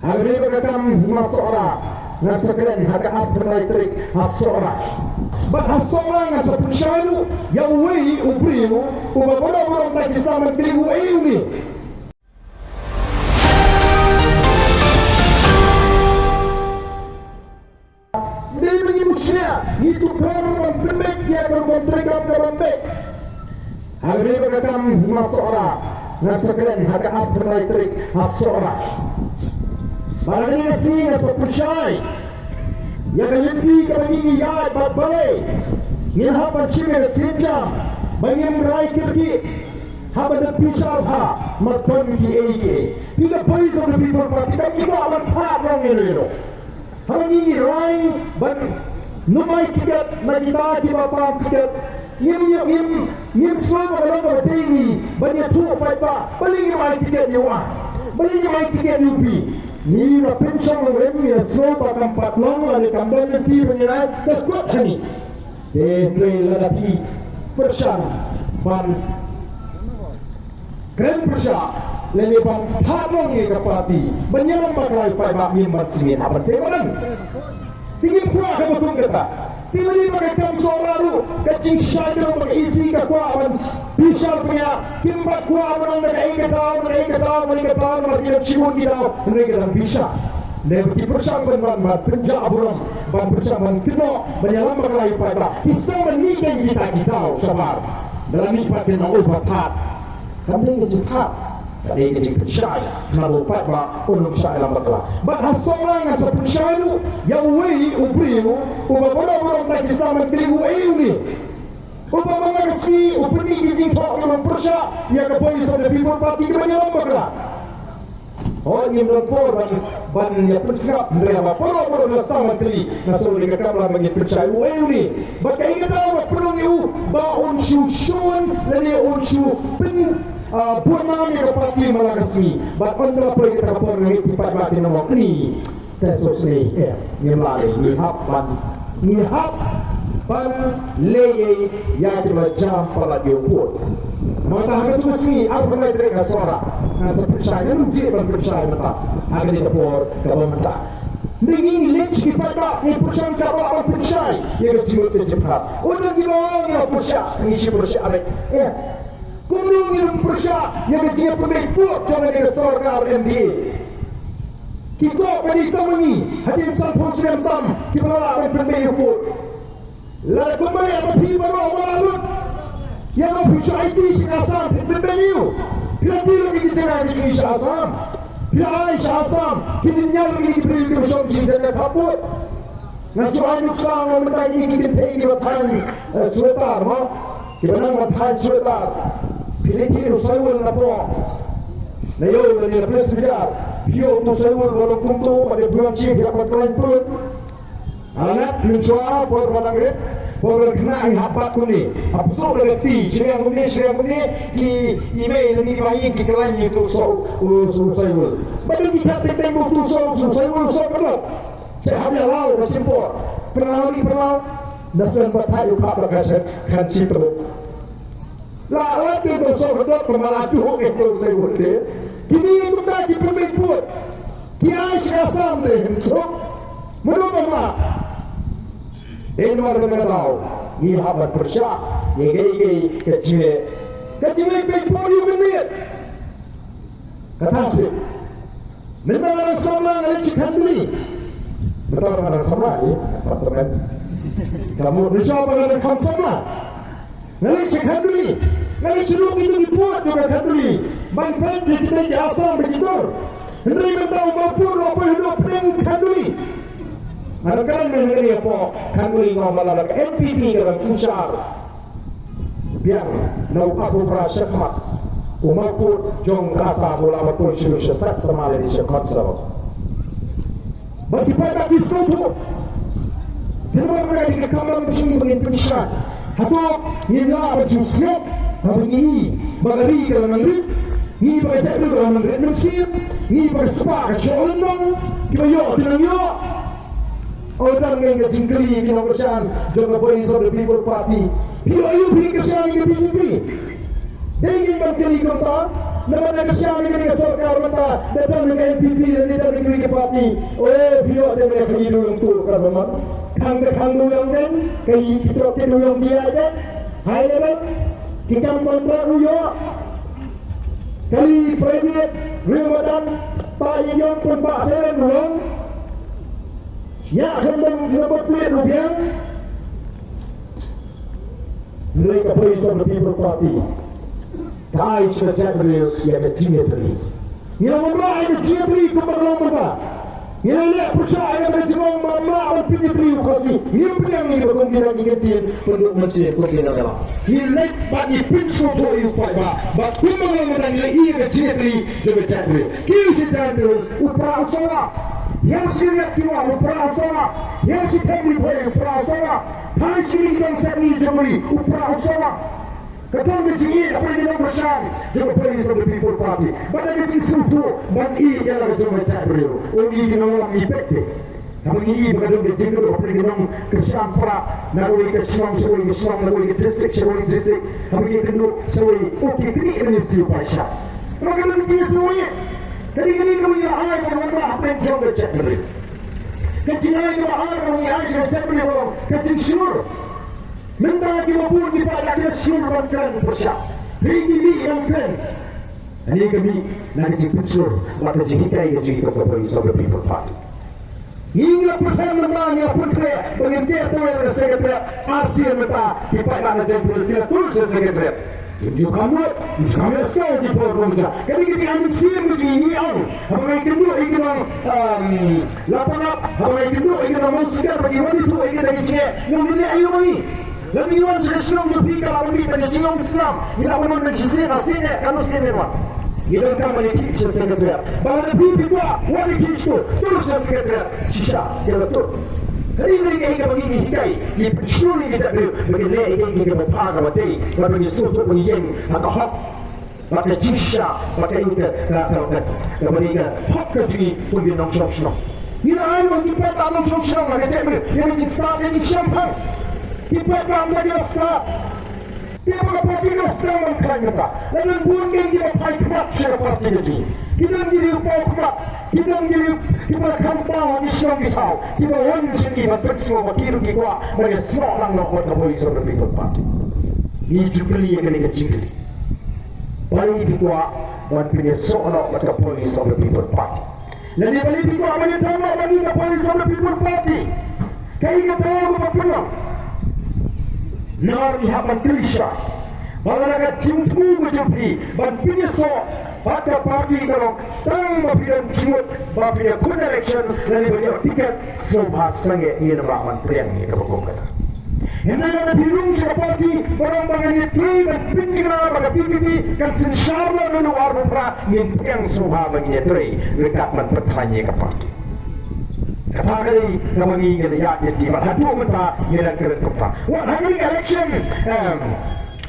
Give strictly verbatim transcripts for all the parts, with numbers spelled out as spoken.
Ha kane ka kam Hima Sohra nga sa kren ha ka arphew lai tarik ha Sohra. Bad ha Sohra nga sa pynshai ruh ïa uwei u briew uba baroh baroh ta ki sdang ban kylli uei une. Dei ba ngi mushlia, ngi tuklar ban pynbeit ïa ka rukom treikam kaba beit. Ha kane ka kam Hima Sohra nga sa kren ha ka arphew lai tarik ha Sohra. Bad ha kane ka sngi nga sa pynshai ïa ka lynti kaba ngi ïaid bad balei ngin hap ban shim ïa ka sienjam ba ngim rai kyrkieh haba da bishar ha, ma don kiei kiei. Ki ka Voice of the People Party kam ki kwah ban thad long ïa no ïa no. Haba ngi ngi rai ban nym ai tiket na kita kiba pang tiket. Ngim ngim ngim ngim sngewbha ba long kaba dei ngi ban ïathuh paidbah balei ngim ai tiket ïa u, balei ngim ai tiket ïa u phi. Ngi ba pynshong nongrim ngi la sngewbha kam pat long lane kam don lynti ba ngin ai, ka kut hani. Te hynrei lada phi pyrshang ban kren pyrshah lane ban thad long ïa ka party ban ïalam bakla ïa u paidbah, ngim ban sngewbha ban sngewbha. Te ngim kwah kaba kum kata. Te lane ba ka kam Sohra ruh ka jingshisha ka ruh ba ka E C ka kwah ban bishar pynïaid, kim pat kwah ban ong da kaei ka daw, da kaei ka daw, da kaei ka daw, namar ki dang shibun ki daw, hynrei ka dang bishar. Lada ki pyrshang ban ban ban pynjah burom, ban pyrshang ban kynnoh ban ïalam bakla ïa u paidbah, ki sdang ban mih kein kita ki daw shabar. Da la mih pat kin ong, oh, ba thad. Kam dei ka jingthad, ka dei ka jingpynshai, namar u paidbah un ym shah ïalam bakla. Bad ha Sohra nga sa pynshai ruh ïa uwei u briew uba baroh baroh ta ki sdang ban kylli uei une. Uba man la ka sngi u pynmih ki jingthoh kiba pyrshah ïa ka Voice of the People Party kiban ïalam bakla. Hooid, ngim don por ban ban ïa pynsngap, hynrei haba baroh baroh la sdang ban kylli, nga sngew dei ka kam ba ngin pynshai uei une. Bad kaei kata ba pynlong ïa u ba un shu shun lane un shu pyn, ah, bun nam ïa ka party man la ka sngi. Bad ynda la poi kata ka por nga ngeit ki paidbah kin ong, ni. Te shisha, eh, ngim lah, ngi hap ban, ngi hap ban leh ïa kiba la jam palat ïa u pud. Mynta ha katu ka sngi, arphew lai tarik ha Sohra, nga sa pynshai, nga ruh jied ban pynshai mynta ha kane ka por kaba mynta. Ngi ngi leit sha ki paidbah, ngi pyrshang kaba ban pynshai ïa ka jingmut ka jingpyrkhat. Ynda kiba ong ngi pyrshah, ngi shu pyrshah beit. Eh, kumno ngin pyrshah ïa ka jingpynbeit vote jong kane ka sorkar M D A? Ki kop ka dei tang ma ngi, hadien sanphew snem tam kiba la lah ban pynbeit ïa u vote. Lada kumba ïa ba phi baroh ba la lut, ïa ba phi shu aiti sha ka Assam, phi pynbeit ïa u. Phi la dei lut ïa ki jaka ki jong ngi sha Assam. Phi la ai sha Assam, phi dei ñiar lut ïa ki briew kiba shong sha ki jaka thap vote. Nga ju ai nuksa, nga mynta ïa ki kynthei kiba thaiñ, eh, sweater, mo? Kiba nang ba thaiñ sweater. Phi leit thied u saiwul na pdeng, na ïew lane na ples bijar. Phi ïoh u saiwul ba long kumto, ba dei buan shi, phi hap ban khlaiñ pyrthei. Nga la ngat mynshuwa por ba dang rit, por ba dang khynnah ngi hap bat kumne. Hap suk da ka kti, shiliang kumne, shiliang kumne, ki i mei lane i bah ïing ki khlaiñ ïa uto u sa-, u, u saiwul. Ba dang ki khap teng teng uto u sa-, u saiwul u sah ka dok. Sha hap ïa law ka shim por. Pynlaw ri pynlaw. Na pynban ba thait u khap la ka sha khan shi tyruk. La la pynto sor dok ka ma la duh ke to se wote. Kine kumta ki pynbeit pud. Ki ai sha ka Assam te hynso. Mano ba ma. Dei namar ba nga daw ngi hap ban pyrshah ïa kaei kaei ka jingleh. Ka jingleh peit pud ïa u mynmiet. Kata seh. Mynta nga dang samla nga leit sha Khanduli. Mynta nga dang samla, eh, apartment. Ka mut mynshwa ba nga dang kham samla. Nga leit sha Khanduli. Nga leit sha ruh kito ki pud jong ka Khanduli ban peit ïa kita ki Assam ba ki dur. Hynrei mynta u Mawpud u la poi haduh pdeng Khanduli. Nga dang kren mynta ïa pdeng Khanduli, nga ong ba la ka N P P ka dang synshar biang na u Abu Bara Shakhmat. U Mawpud jong ka Assam u la ban poi sha sha Sat Samale sha Council. Ba ki paidbah ki sngewthuh. Kynmaw ba ka dei ka kam jong ngi ba ngin pynshai. Hato ngin lah ban shu sngap haba ngi i ba ka ri ka la nang rit, ngi i ba ka jaitbynriew ka la nang rit mynsiem, ngi i ba ka spah ka shoh lyngdong, kiba ïoh ki nang ïoh. Ong tang ïa ka jingkylli ki nongkyrshan jong ka Voice of the People Party. Phi ïoh aïu phi kyrshan ïa ka B J P? Dei ngi ban kylli kumta. Namar da ka sha ne ka sorkar mynta da don ka N P P ne da ka party. O phi ïoh te ka ïa dewïong tu ka ba ma. Khang ka khang dewïong den ka ïa ki trok te dewïong ki ïa den. Hai le ba ki kam kontrak u ïoh. Kali private riew madan ta ïa ïong pun ba seren dewïong. Ïa kham dang ïa ba plie rupiah. Hynrei ka Voice of the People Party ka ai sha ka jaitbynriew ïa ka jingïatreilang. Ngi la wanrah ïa ka jingïatreilang kumba ka long mynta. Ngi la leh pyrshah ïa ka jingong ba ym lah ban pynïatreilang u Khasi. Ngim pdiang ngi ba kum ki nang ki ktien pynduh mynsiem kum ki nang ïalam. Ngi leit bad ngi pynsngewthuh ïa u paidbah ba kumba ka long mynta ngi la ïa ka jingïatreilang jong ka jaitbynriew. Ki u jingïatreilang u Prah u sngewbha. Ïa shi ngat ki wa u Prah u sngewbha. Ïa shi family poi u Prah u sngewbha. Thaish ki dong sep ni jong ri u Prah u sngewbha. Ka don ka jingïeit hapdeng ki nongkyrshan jong ka Voice of the People Party. Bad ka jingsngewthuh ban ïeit ïa la ka jong ka jaitbynriew. Ong ïa ki nongïalam ngi peit te. Haba ngi ïeit ba ka don ka jingkyrduh hapdeng ki nongkyrshan Prah na kawei ka shnong sha kawei ka shnong, na kawei ka district sha kawei ka district. Haba ngi kynduh sha kawei, okay, kane ka ministry u paisha. Haba ka don ka jingsngewthuh. Ka dei kane kaba ngi la ai ban wanrah hapdeng jong ka jaitbynriew. Ka jingai kaba ar kaba ngi ai sha ka jaitbynriew ka jingshlur. Mynta kiba bun ki paidbah ki la shlur ban kren pyrshah. Hynrei ki mih ban kren. Ani ka mih na ka jingpynshlur bad ka jinghikai ka jong ka Voice of the People Party. Ngi la pyrkhat mynta, ngi la pyrkhat ba ngin teh tawel ka Secretariat, ar sien mynta ki paidbah na Jaintia Hills ki la tur sha Secretariat. Ju kham lut, ju kham ïa sngewthuh ki por kumta. Ka dei ka jingïaid mynsiem ka jong ngi, ngi ong. Haba ngi kynduh ïa ki nong, um, la pangap, haba ngi kynduh ïa ki nong Mawsikat, ba ki wan ïathuh ïa kita ki jingeh, ngi ong ngi leh aïu ma ngi. Lada ngi wan sha ka shnong jong phi ka la wan mih tang ka jingong Islam. Ngi la wan ban shisien ha sien eh, kano sien eh wan. Ngi donkam ban ïa khih sha Secretariat. Ba lada phi phi kwah wan ïa khih sha, tur sha Secretariat. Shisha, ïa la tur. Hynrei hynrei ka hi kaba ngi ngi hikai, ngi pynshlur ïa ki jaitbynriew ba kin leh ïa kaei kaei kaba bha kaba dei, bad ba ngi sngewthuh ba ngi ïeng ha ka hok, bad ka jingshisha, bad ka ïing ka, ka, ka, ka, kaba dei ka hok ka jong ngi kum ki nongshong shnong. Ngi la ai ba ki paidbah nongshong shnong la ka jaitbynriew ïa ka jingstad ïa ki shemphang. Ki paidbah ym da ki la stad. Te ba ka party ka sdang ban khlaiñ mynta. La don bun ki kiba phai khmat sha ka party ka jong ngi. Ki don ki riew paw khmat. Ki don ki riew kiba kham paw ha ki shnong ki thaw. Kiba wan sha ngi ban pynsngew ba ki ruh ki kwah ban ïasnoh lang noh bad ka Voice of the People Party. Ngi ju kylli ïa kane ka jingkylli. Balei phi kwah ban pynïasnoh noh bad ka Voice of the People Party? Lane balei phi kwah ban ïadon noh bad ngi ka Voice of the People Party? Kaei ka daw kaba pynlong? Namar ngi hap ban kylli shai ba lada ka jingthmu ka jong phi ban pynïasoh bad ka party ka long tang ba phi don jingmut ba phin ïakhun election lane ban ïoh tiket, sngewbha sangeh, ngin ym lah ban pdiang ïa kaba kum kata. Hynrei lada phi rung sha ka party ba ong ba ngan ïatrei ban pynthikna ba ka V P P kan synshar noh naduh arphew phra, ngin pdiang sngewbha ba ngin ïatrei ryngkat ban pynthikna ïa ka party. Kata ka dei kaba ngi ngi la ïaid ïa ti bad haduh mynta ngi dang kren kumta. Wat ha kane ka election, em,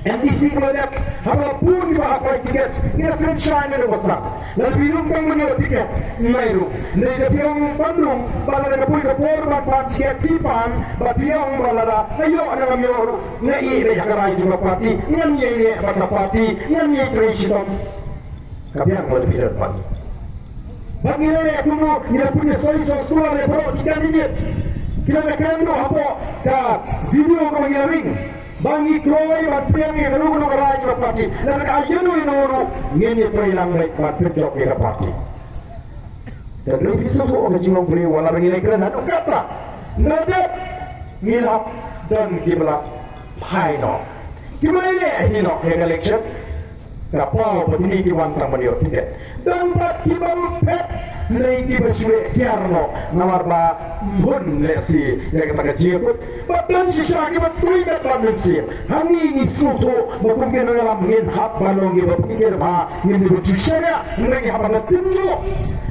M D C kaba la dep, haba bun kiba hap bai tiket, ngi la kren shai naduh ba sdang. Lada phi rung tang ban ïoh tiket, nai rung. Hynrei da phi ong ban rung, ba lada ka poi ka por ban pan tiket phi pan, ba phi ong ba lada nga ïoh ne ngam ïoh ruh, nga ïeh beit ha ka rai jong ka party, ngan ïeng beit bad ka party, ngan ïeng trei shitom. Ka biang lada phi don pan. Bad ngi la leh kumno, ngi la pynïasoi sha shuwa leh baroh ki candidate. Ki la kren ruh hapoh ka video kaba ngi la ring. Ba ngi kloi ban pdiang ïa kano kano ka rai jong ka party. Lada ka ïano ïano ruh ngin ïatrei lang beit ban pynjop ïa ka party. Te hynrei phi sngewthuh ka jinglong briew, wat la ba ngi la kren haduh katta, la dep, ngi la don kiba la phai noh, kiba la leh hi noh ïa ka election. Ka paw ba kine ki wan tang ban ïoh tiket. Don pat kiba phet, hynrei kiba shu leh kiar noh namar ba ym hun lehse ïa kata ka jingïakut. Bad don shisha kiba tuid bad ban mynsiem. Hangne ngi sngewthuh ba kum ki nongïalam ngin hap ban long kiba pyrkhat bha, ngin dei ban shu shaniah, hynrei ngi hap ban tynjuh.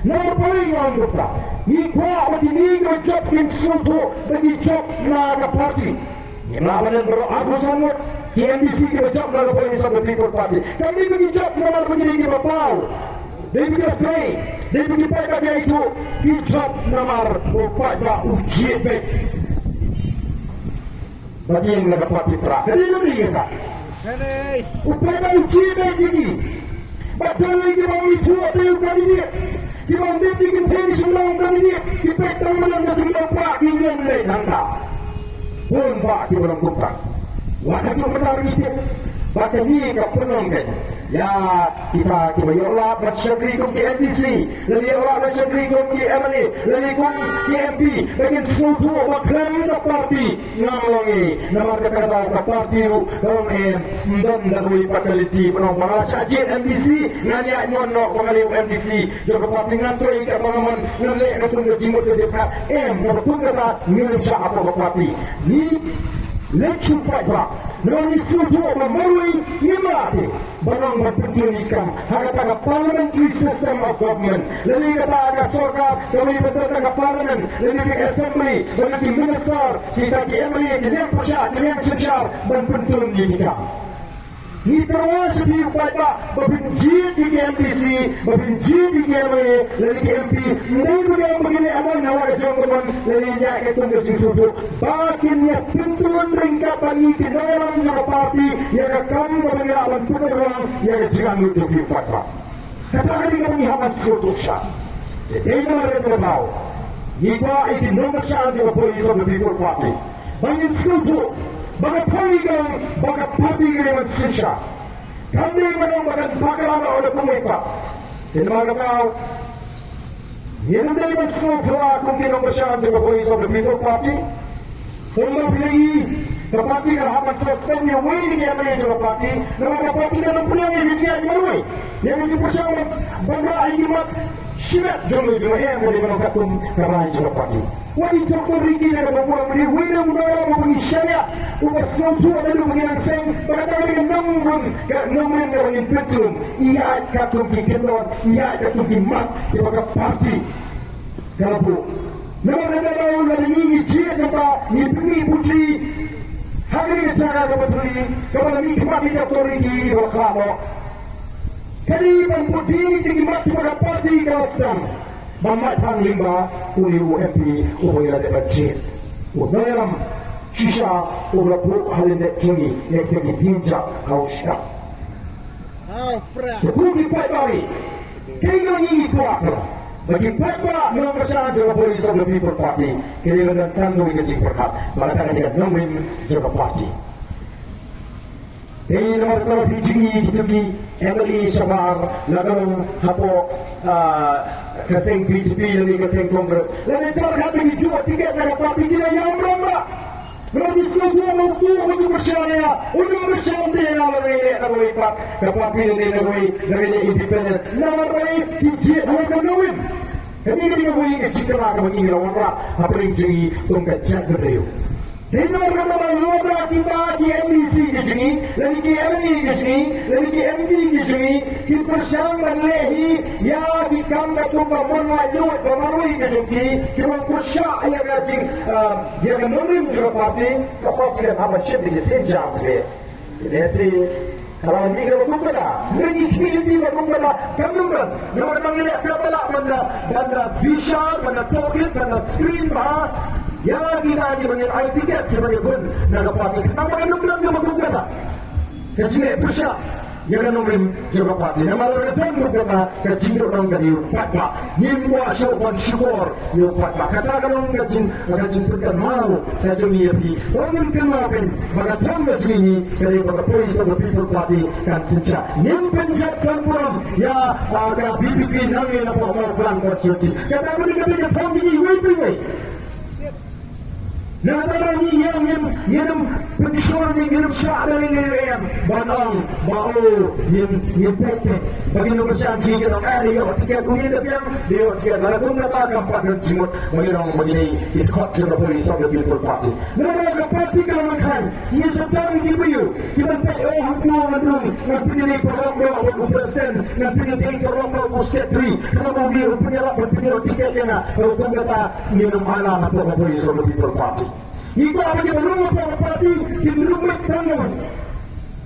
Namar balei nga ong kumta? Ngi kwah ba kine kiba jop kin sngewthuh ba ki jop na ka party. Ngim lah ban don baroh arphew san ngut ki M D C kiba jop na ka Voice of the People Party. Kam dei ba ki jop namar ba ki dei kiba paw. Dei ba ki la trei, dei ba ki paidbah ki la ïathuh, ki jop namar u paidbah u jied beit. Ba ki ïeng na ka party Prah. Ka dei ba dei kata. U paidbah u jied beit ïa ki. Ba dei ki bym ithuh te u candidate, ki bym dei ki kynthei shnong candidate, ki peit tang madan ka shnong ba ki ngin leh nangta. Bun ba ki ba long kumta. Wat haduh mynta ruh ngi tip ba kane ka pynlong kein ïa kita kiba ïoh lad ban shakri kum ki M D C, lane ïoh lad ban shakri kum ki M L A, lane kum ki M P, ba kin sngewthuh ba khlem da party ngam long ei. Namar kata ka daw ka party ruh ka long em, ym don da kawei pat ka lynti, ba ong ba nga la shah jied M D C, ngan ïaid mon noh ba nga dei u M D C jong ka party, ngan trei katba nga mon, ngan leh katkum ka jingmut ka jingpyrkhat. Em, kaba kum kata ngim shah hapoh ka party. Ngi leit shu paidbah, namar ngi sngewthuh ba marwei ngim lah te ban long ban pyntun ïa ki kam ha kata ka parliamentary system of government. Lane kata ka sorkar kawei pat, kata ka parliament, lane ka assembly, lane ki minister, kita ki M L A, ki liang pyrshah, ki liang synshar ban pyntun ïa ki kam. Ngi tyrwa sha phi u paidbah ba phin jied ïa ki M D C, ba phin jied ïa ki M L A, lane ki M P, ym dei ba dei ba kin ïa mon ha la ka jong ka mon, lane ïa ka tung ka jingsngewthuh ba kin ïa pyntun ryngkat bad ngi ki nongïalam jong ka party ïa ka kam kaba ngi lah ban pynurlong ïa ka jingangnud jong phi u paidbah. Kata ka dei kaba ngi hap ban sngewthuh shai. Te dei namar kata ka daw ngi kwah ïa ki nongkyrshan jong ka Voice of the People Party ba ngin sngewthuh ba ka thong ka long ba ka party ka dei ban synshar. Kam dei ban long ba kan bakla noh da kumwei pat. Te namar kata ka daw ngin dei ban sngewthuh kum ki nongkyrshan jong ka Voice of the People Party. Kumba phi la ïohi, ka party ka la hap ban suspend ïa uwei na ki M L A jong ka party, namar ka party ka la pynïaid ïa ki jingïaid marwei, ïa ki jingpyrshang ban rah ïa ki mat shimet jong ngi jong ngi, em, ka dei ban long katkum ka rai jong ka party. Wat i Doctor Ricky na kaba burom, i dei uwei na u nongïalam uba ngi shaniah, uba sngewthuh naduh ba ngi nang seng, ba kata ka dei ka nongrim, ka nongrim kaba ngin pyntlum, i ïaid katkum ki kyndon, i ïaid katkum ki mat kiba ka party ka la buh. Namar kata ka daw lada ngi ngi jied, ngi pynmih puthi ha kane ka jaka kaba thylli, kaba la mihkhmat ïa ka authority ba la khlad noh, ka dei ban put dien ïa ki mat kiba ka party ka la sdang. Ba mait than lyngba une u M P uba ngi la dep ban jied, u nongïalam shisha uba la buh ha lyndet jong ngi ïa kita ki dienjat ha u sdang. Te ko ki paidbah, kaei kaba ngi kwah, ba ki paidbah, nongkyrshan jong ka Voice of the People Party kin ïa don tang kawei ka jingpyrkhat ba kata ka dei ka nongrim jong ka party. Te namar kata phi ju i kito ki M L A shabar, la ka long hapoh, ah, ka seng B J P lane ka seng Congress, lane jar hato ki ju tiket na ka party ki la ïam rangbah. Namar ki sngewthuh ba uto uba ju kyrshan ïa nga, u nongkyrshan te ïa nga, lada ngi leh na kawei pat ka party lane na kawei, na kawei, independent. Namar balei? Ki jied halor ka nongrim. Kane ka dei kawei ka jingkylla kaba ngi la wanrah hapdeng jong ngi kum ka jaitbynriew. Te namar kata ba lada kita ki M D C ki jong ngi, lane ki M L A ki jong ngi, lane ki M P ki jong ngi, ki pyrshang ban leh hi ïa ki kam katkum ka mon laitluid ba marwei ka jong ki, ki ban pyrshah ïa ka jing, ah, ïa ka nongrim jong ka party, ka party kan hap ban shim da ki sienjam. Te lehse ka la mih kaba kum kata, hynrei ngi khmih lynti ba kum kata kam don. Namar kata ngi leh kaba lah ban da, ban da bishar, ban da tohkit, ban da screen bha ïa kita kiba ngin ai tiket, kiba ngin bun na ka party, khnang ba kan ym don kaba kum kata ka jingleh pyrshah ïa ka nongrim jong ka party. Namar lada don kum kata, ka jingduh nong ka dei u paidbah. Ngim kwah shuh ban shukor ïa u paidbah. Kata ka long ka jing, ka jingpynkynmaw ka jong ngi ïa phi. Ym ngin kynmaw phi ba ka thong ka jong ngi ka dei ba ka Voice of the People Party kan synshar. Ngim pynjot khlem burom ïa, ah, ka V P P nangne na Mawkyrwat constituency. Kata ka dei ka thong jong ngi iwei pa iwei. Nangta ngi ïa ngin, ngin ym pynshoi, ngin ym shah da lei lei ban ong ba, oh, ngin, ngin peit ba ki nongkyrshan jong ngi kin ong, eh, ïoh tiket, u ngin da biang, ïoh tiket. Lada kum kata kam pat don jingmut ba ngin ong ba ngi dei ki dkhot jong ka Voice of the People Party. Namar ka party ka la khlaiñ, ngin sa tang ki briew kiban peit, oh, hangto ngan rung, ngan pynïadei paralok noh bad u president, ngan pynïadei paralok noh bad u secretary, khnang ba u dei u pynïalap ban pynïoh tiket ïa nga. Lada kum kata ngin ym ailad hapoh ka Voice of the People Party. Ngi kwah ba kiba rung hapoh ka party kin rung beit tang ïa ngi.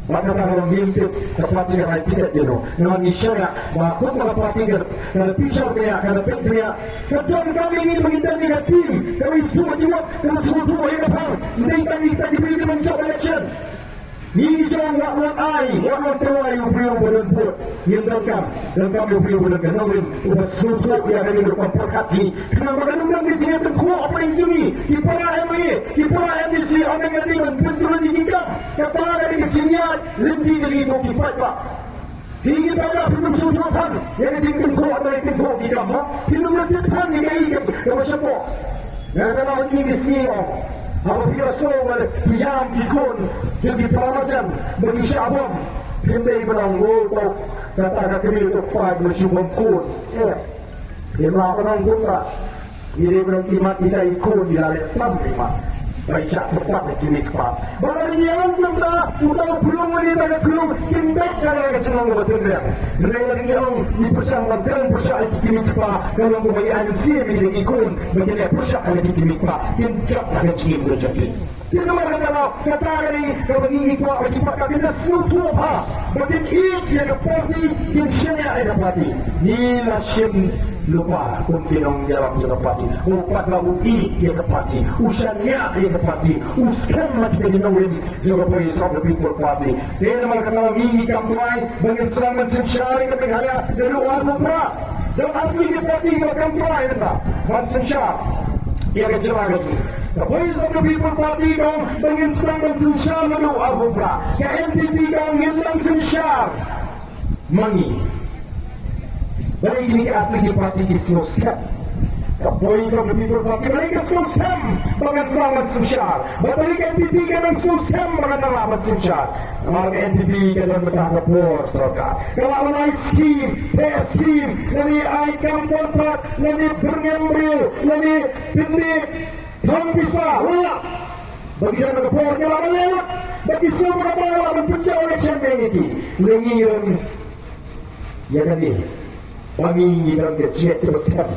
Bad kata ka long, ngim tip ka party ka rai tiket ïano. Namar ngi shaniah ba kum ka party ka, ka la pynshai bniah, ka la peit bniah, ka donkam ïa ngi ba ngin don ïa ka team kaba sngewthuh jingmut, kaba sngewthuh ïa ka phang. Ym dei tang ïa kita ki briew kiban jop election. Ngi jong wat long ai, wat long trai u briew ba don vote. Ngim donkam, donkam u briew ba don ka nongrim uba sngewthuh ïa kane ka rukom pyrkhat jong ngi. Khnang ba kan ym don ka jingïatyngkhuh hapdeng jong ngi ki para M L A, ki para M D C, ong ngi ban pyntrei ïa ki kam. Kata ka dei ka jingïaid lynti ka jong ngi kum ki paidbah. Phi ki paidbah phin ym sngewthuh than ïa ka jingtyngkhuh, ïa ka jingtyngkhuh ki kam, ha? Phin ym la tip than ïa kaei kaba shapoh. Nga kynmaw ha kine ki sngi, oh, haba phi ïohsngew ba phi ïam ki khun jong ki para marjan ba ki shah bom, phim dei ban ong, oh, to, kata ka kmie to paid ba shu bom khun. Eh, phim lah ban ong kumta. Ngi dei ban ong imat ita i khun, ngi la leh tam imat. Ba i shah syrpat ïa ki kmie kpa. Ba la ngi ong kumta, uta u pulung, uta ka pulung, kim beh ka la ka shnong ba tynrem. Hynrei la ngi ong ngi pyrshang ban kren pyrshah ïa ki kmie kpa, ka long ba ngi ai mynsiem ïa ki khun ba kin leh pyrshah ïa ki kmie kpa. Kin jop ïa ka jingim ka jong ki. Te namar kata ka daw, kata ka dei kaba ngi kwah ba ki paidbah kin da sngewthuh bha, ba kin ïeit ïa ka party, kin shaniah ïa ka party. Ngi la shim lypa kum ki nongïalam jong ka party. Ko pat ba u ïeit ïa ka party, u shaniah ïa ka party, u skhem ïa kita ki nongrim jong ka Voice of the People Party. Te namar kata ngi, ngi kam trai ba ngin sdang ban synshar ïa ka Meghalaya naduh arphew phra. Don artylli ki party kiba kam trai mynta ban synshar ïa ka jylla ka jong ngi. Ka Voice of the People Party ka ong ba ngin sdang ban synshar naduh arphew phra. Ka N P P ka ong ngin dang synshar ma ngi. Balei kine ki artylli ki party ki sngew skhem? Ka Voice of the People Party balei ka sngew skhem ba kan sdang ban synshar? Balei ka N P P ka dang sngew skhem ba kan dang lah ban synshar? Namar ka N P P ka don mynta ka bor sorkar. Ka la wan ai skim, peh skim, lane ai kam kontrak, lane byrngem briew, lane pynbeit thong pisa, la. Ba ki don ka bor, ka la wan ai la. Ba ki sngew ba ka bor la ban pynjah election ïa ki. Ngi don ïa kane. Ba ngi ngi don ka jingngeit kaba skhem.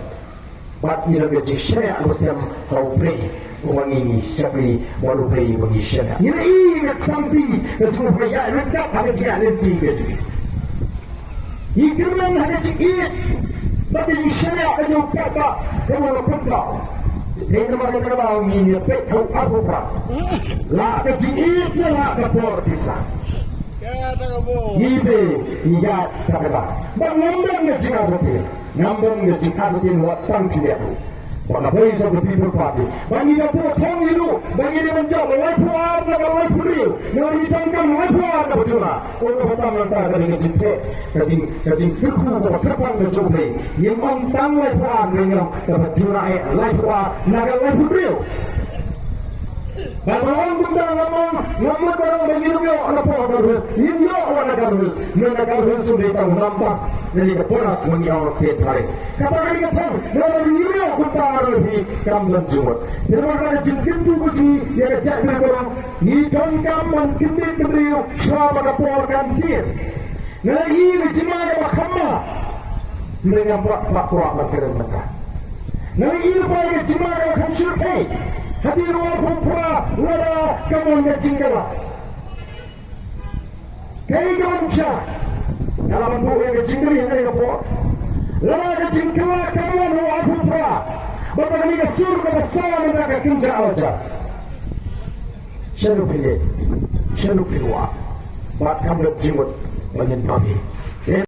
Bad ngi don ka jingshaniah kaba skhem ha U Blei uba ngi shakri, bad U Blei uba ngi shaniah. Ngi la ïohi ka jingpynïaid ryngkat ha ka jingïaid lynti ka jong ngi. Ngi kyrmen ha ka jingïeit bad ka jingshaniah ka jong u paidbah kaba la pynpaw. Te namar kata ka daw ngi ïa peit ha u arphew phra. La ka jingïeit ne la ka por pisa. Ngi te ngi ïaid ha kata. Ba ngam don ka jingartatien. Ngam don ka jingartatien wat tang ki leh ruh. Ba ka Voice of the People Party, ba ngi da buh thong ïa ruh ba ngi dei ban jop laiphew ar na ka laiphew hynriew, ngi dei ban jop laiphew ar na ka juna. Ong kaba tam nangta ka dei ka jingpeit, ka jing, ka jingkyrkhu kaba kyrpang ka jong U Blei. Ngim ong tang laiphew ar, ngin ong kaba juna eh laiphew ar na ka laiphew hynriew. Ba ka ong kumta ngam ong, ngam mut ban ong ba ngin ïoh na ka por ka ruh, ngin ïoh na ka ruh, na ka ruh shu dei tang namar kane ka bonus ba ngi ong peit phareng. Kata ka dei ka thong, lada ngim ïoh kumta nga ruh hi kam don jingmut. Te namar kata ka jingkyntu ka jong ngi ïa ka jaitbynriew baroh, ngi donkam ban kyndit bynriew shuwa ba ka por kan tied. Nga la ïohi ka jingma kaba kham ma. Hynrei ngam kwah, kwah, kwah ban kren mynta. Nga la ïohi ka jingma kaba kham shyrkhei. Hadien u arphew phra lada ka mon ka jingkylla. Kaei kaba ngi ïa, nga la ban buh ïa ka jingkylli ha kane ka por. Lada ka jingkylla ka mon ha u arphew phra, bad kane ka sur kaba saw mynta ka kynjah hajar. Shano phi leit, shano phi wad, bad kam don jingmut ba ngin pynmih.